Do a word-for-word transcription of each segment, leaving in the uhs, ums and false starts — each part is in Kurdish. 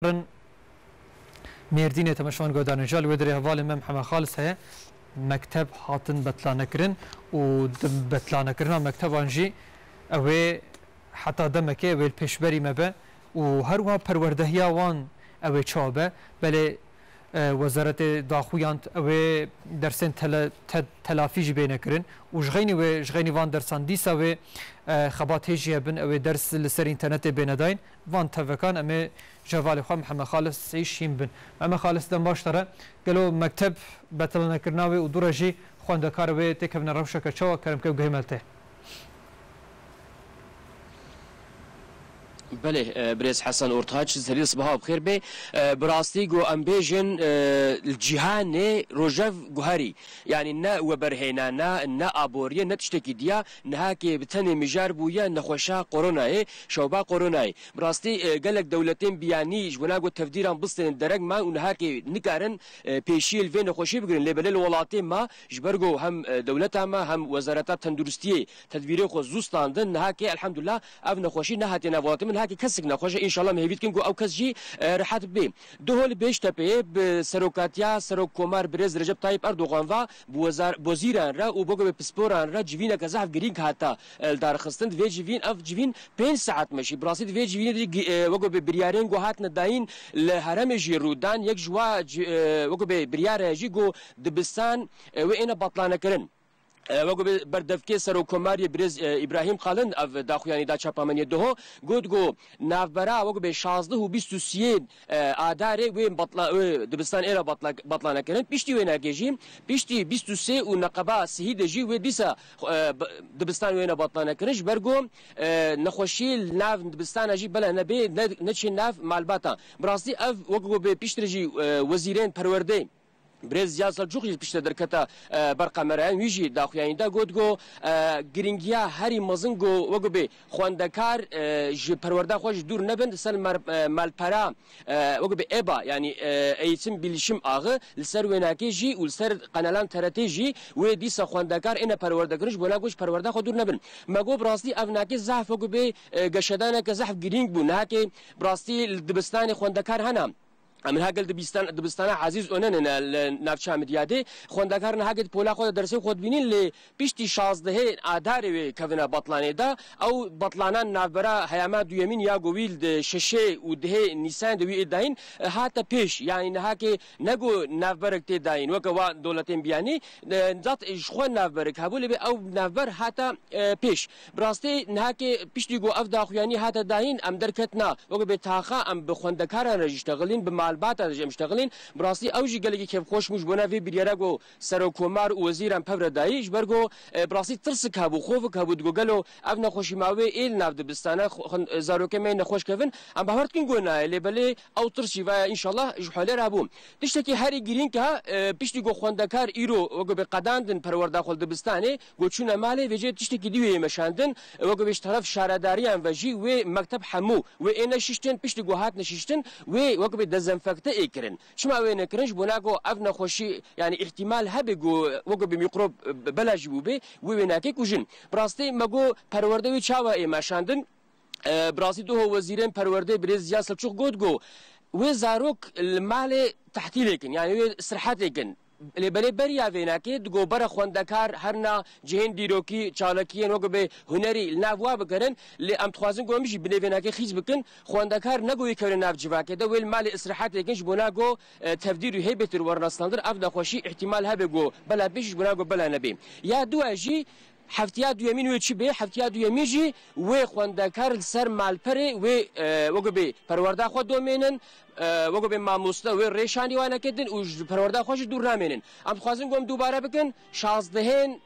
Rin Mêrdînê temeşevan guhdarên jî, li wê derê hevalê me Mihemed Xalis heye. Mekteb hatin betlanekirin û di betlanekirina mekteban jî ew ê heta demekê ew ê li pêşberî me be û her wiha perwerdehiya wan ew ê çawa be. Belê, e, wezaretê daxuyand ew ê dersên tele-, te-, telafî jî bêne kirin û ji xeynî wê, ji xeynî van dersan dîsa wê, e, xebatê jî hebin, ew ê ders li ser înternetê bêne dayîn. Van tevekan em ê ji hevalê xwe Mihemed Xalis Seyî şîn bin. Mihemed Xalis, dem baş te re. Gelo mekteb betilnekirina wê û dû re jî xwendekar wê têkevine rewşeke çawa, kerem ke guhê me li te? Belê, e, birêz Hesen Ortaç, serî sibaha bi xêr bê. E, bi rastî ku em bêjin, e, li cîhanê rojev guherî. Yanî ne weberhênane, ne aboriyê, ne tiştekî diya, nihakê bi tenê mijar bûye nexweşa koronayê, şewba koronayê. Bi rastî, e, gelek dewletên biyanî ji bona ku tevdîran bistênin dereng man û nihakê nikarin, e, pêşiyê li vê nexweşî bigirin. Lê belê li welatê me ji ber ku hem, e, dewleta me hem Wezareta Tenduristiyê tedbîrê xwe zû standin, nihakê elhamdulillah ev nexweşî nehatiye nav welatê min, nihakê kesek nexweş e. Înşallah em hêvî dikin ku ew kes jî, e, rehet bibe. Duho li Bêştepeyê bi serokatiya Serokkomar Birêz Recep Tayyip Erdogan ve bi wezar-, wezîran re û weke bi pisporan re civîneke zehf girîng hate, e, lidarxistin. Di vê civîn, ev civîn pênc saet meşî. Bi rastî di vê civînê de, e, weke bi biryarên ku hatine dayîn li herêmê jî rû dan. Yek ji wa ci-, e, weke bi biryar heye jî ku dibistan, e, wê êne betlanekirin. E, weke bi berdevkê Serokkomariyê Birêz, e, Îbrahîm Qalin ev daxuyanî da çapemeniyê Duho. Got ku navbera weke bi şazdeh û bîst û siyê, e, Adarê wê batla-, wê dibistan êra batla-, batlanekirin. Piştî wênekê jî, piştî bîst û sê û neqeba sihî de jî wê dîsa, e, b-, dibistan wêne batlanekirin. Ji ber ku, e, nexweşî li nav dibistana jî bela nebê, ne, neçê nav malbatan. Bi rastî ev weke ku bi piştre jî, e, wezîrên perwerdê Birêz Ziya Selçûq jî piştre derketa, e, ber kamerayan, wî jî daxuyanî da, got ku, e, girîngiya herî mezin ku weke bi xwendekar, e, ji perwerda xwe jî dûr nebin, li ser mer-, e, malpera, e, weke bi eba, yanî, e, eğitim bilişim ağı, li ser wênakê jî û li ser kanalan T R T jî wê dîsa xwendekar êne perwerdekirin, ji bona ku ji perwerda xwe dûr nebin. Me got bi rastî ev nake zehf weke bi, e, geşedaneke zehf girîng bû. Nihakê bi rastî li dibistanê xwendekar hene. Em niha gel dibistan-, dibistana Ezîz Önenê ne li navça Midyadê. Xwendekar niha gel di pola xwe de dersê xwe dibînin, lê piştî şazdehê Adarê wê kevine batlanê de. Ew batlanan navbera heyama duyemîn ya ku wî li şeşê û dehê Nîsanê de wî ê dayîn, e, hate pêş. Yanî niha ke ne ku navberek tê dayîn, weke wa dewletên biyanî, e, zat ji xwe navberek hebû, lê bê ew navber hate e, pêş. Bi rastî niha ke piştî ku ev daxuyanî hate dayîn, em derketina weke bê taxa em bi xwendekaran re jî ştexilîn, bi malbatan re jî em ştexilîn. Bi rastî ew jî gelekî kêfxweş bû ji bona vê biryara ku serokkomar û wezîran pev re dayî. Ji ber ku, e, bi rastî tirsik hebû, xofik hebû, digo gelo ev nexweşî ma wê ê li nav dibistana xwe-, xwe-, zarokê me nexweş kevin. Em bawer dikin ku nayê, lê belê ew tirs jî vaya înşallah ji holê re hebû. Tiştekî herî girîng ha, e, piştî ku xwendekar îro weke bê qedandin perwerda xwe li dibistanê, ku çûne malê, vêcê tiştekî dî wê yê meşandin, e, weke bê ji teref şaredariyan ve jî wê mekteb hemû wê ê neşiştin, piştî ku hatine şiştin, wê weke bê dezenfekte ê kirin. Çima wê nekirin? Ji bona ku ev nexweşî, yanî îhtîmal hebe ku weke bê mîkrob, e, bela jî bûbê, wê wê nake kujin. Bi rastî me got perwerde wê çawa ê meşandin? E, bi rastî duho wezîrên perwerdê birêz Ziya Selçûq got ku wê zarok li malê tehtîlê kin, yanî wê sirhetê kin. Lê belê beriya vênakê digo bere xwendekar herna cihên dîrokî, çalakiyên weke bê hunerî li nav wa bikirin. Lê em dixwazin ku em jî binê vênakê xîz bikin. Xwendekar ne ku wê kevine nav civakê de, wê li malê îsrehetê kin ji bona ku, e, tevdîr û hê bêtir werine standin. Ev nexweşî îhtîmal hebe ku bela pêş ji bona ku bela nebê. Ya duwa jî Heftiya duyemîn wê çi bê? Heftiya duyemîn jî wê xwendekar li ser malperê wê, e, weke bê perwerda xwe domênin, e, weke bê mamoste wê rêşanî wan nekedin û ji perwerda xwe jî dûr namênin. Em dixwazin ku em dubare bikin, şazdehên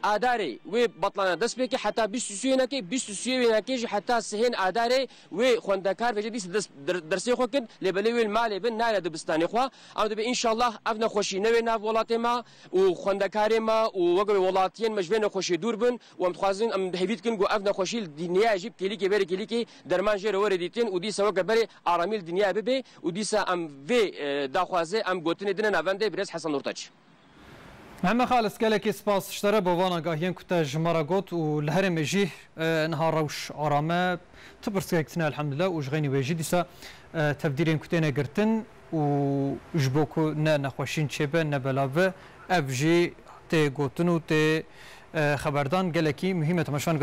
Adarê wê betlana dest pê ke heta bîst û sê wênekê, bîst û sê wênekê jî heta sihên Adarê wê xwendekar vêce dîsa des-, der-, dersê xwe kin, lê belê wê li malê bin, nayne dibistanê xwe. Em dibê înşallah ev nexweşî newê nav welatê me û xwendekarê me û weke welatiyên me ji vê nexweşiyê dûr bin û em dixwazin, em hêvî dikin ku ev nexweşî li dinyayê jî bi kêlîkê berê kêlîkê derman jê re were dîtin û dîsa weke berê aramî li dinyayê bibe û dîsa em vê, e, daxwazê em gotinê dine navendê birêz Hesen Ortaç. Mehmet Xalis, gelekî spas ji te re bo van agahiyên ku te ji me re got û li herêmê jî, e, niha rewş aram e. Ti pirsgirêk tine elhamdulillah û ji xeynî wê jî dîsa, e, tevdîrên ku têne girtin û ji bo ku ne nexweşîn çêbe ne belav be, ev jî tê gotin û tê, e, xeberdan gelekî muhîm e. Temaşevan